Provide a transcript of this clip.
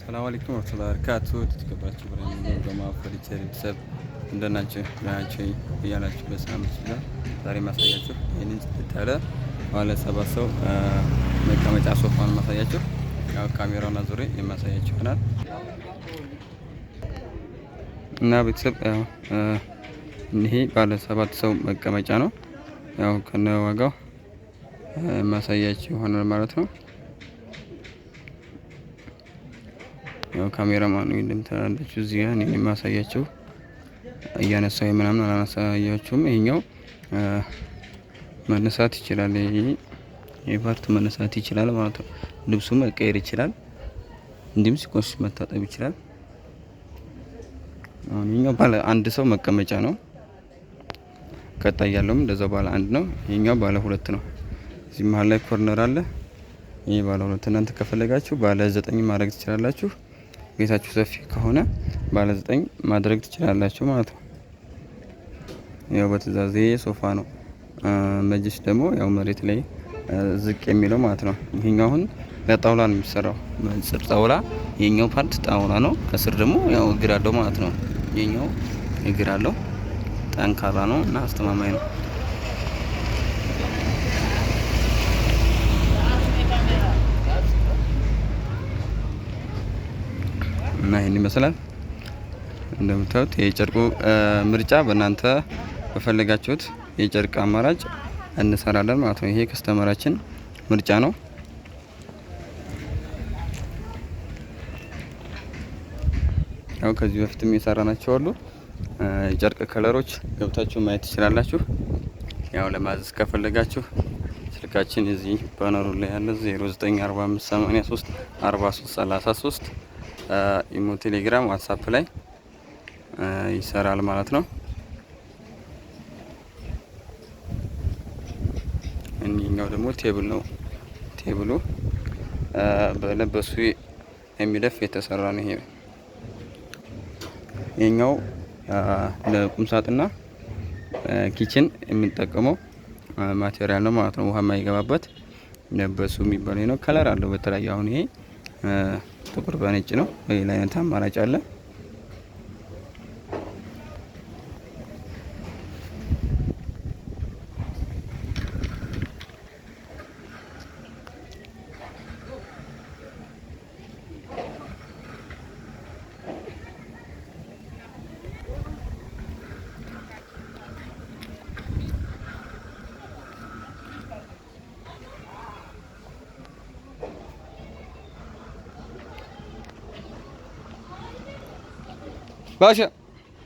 ሰላም አለይኩም ወራህመቱላሂ ወበረካቱ። ተከበራችሁ ብረን ገማ ፈርኒቸር ቤተሰብ እንደናችሁ ናችሁ እያላችሁ በሰላም ይችላል። ዛሬ ማሳያችሁ ይህንን ጽድት ያለ ባለ 7 ሰው መቀመጫ ሶፋን ማሳያችሁ። ያው ካሜራውን አዙሬ የማሳያችሁ ይሆናል እና ቤተሰብ ያው ይሄ ባለ 7 ሰው መቀመጫ ነው። ያው ከነዋጋው ማሳያችሁ ይሆናል ማለት ነው። ያው ካሜራማኑ እንደምታላላችሁ እዚህ ጋር እኔ የማሳያችሁ እያነሳው ምናምን አላነሳያችሁም። ይሄኛው መነሳት ይችላል። ይሄ part መነሳት ይችላል ማለት ነው። ልብሱ መቀየር ይችላል። እንዲሁም ሲቆሽሽ መታጠብ ይችላል። አሁን ይሄኛው ባለ አንድ ሰው መቀመጫ ነው። ቀጣይ ያለውም እንደዛው ባለ አንድ ነው። ይሄኛው ባለ ሁለት ነው። እዚህ መሀል ላይ corner አለ። ይሄ ባለ ሁለት፣ እናንተ ከፈለጋችሁ ባለ 9 ማድረግ ትችላላችሁ። ቤታችሁ ሰፊ ከሆነ ባለ 9 ማድረግ ትችላላችሁ ማለት ነው። ያው በትዕዛዝ ይሄ ሶፋ ነው። መጅሊስ ደግሞ ያው መሬት ላይ ዝቅ የሚለው ማለት ነው። ይሄኛው አሁን በጣውላ ነው የሚሰራው፣ ጽር ጣውላ። ይሄኛው part ጣውላ ነው። ከስር ደግሞ ያው እግር አለው ማለት ነው። ይሄኛው እግር አለው፣ ጠንካራ ነው እና አስተማማኝ ነው። እና ይሄን ይመስላል። እንደምታዩት የጨርቁ ምርጫ በእናንተ በፈለጋችሁት የጨርቅ አማራጭ እንሰራለን ማለት ነው። ይሄ customer ኣችን ምርጫ ነው። ያው ከዚህ በፊትም የሰራናቸው አሉ የጨርቅ color ኦች ገብታችሁ ማየት ትችላላችሁ። ያው ለማዘዝ ከፈለጋችሁ ስልካችን እዚህ banner ኡ ላይ ያለ 094583 4333 ኢሞ፣ ቴሌግራም፣ ዋትሳፕ ላይ ይሰራል ማለት ነው። እኒህኛው ደግሞ table ነው። Table ኡ በለበሱ የሚደፍ የተሰራ ነው። ይሄ ይሄኛው ለቁም ሳጥንና kitchen የምንጠቀመው material ነው ማለት ነው። ውሃ የማይገባበት ለበሱ የሚባለው ነው። Color አለው በተለያዩ። አሁን ይሄ ጥቁር በነጭ ነው። በሌላ አይነት አማራጭ አለ። ባሻ።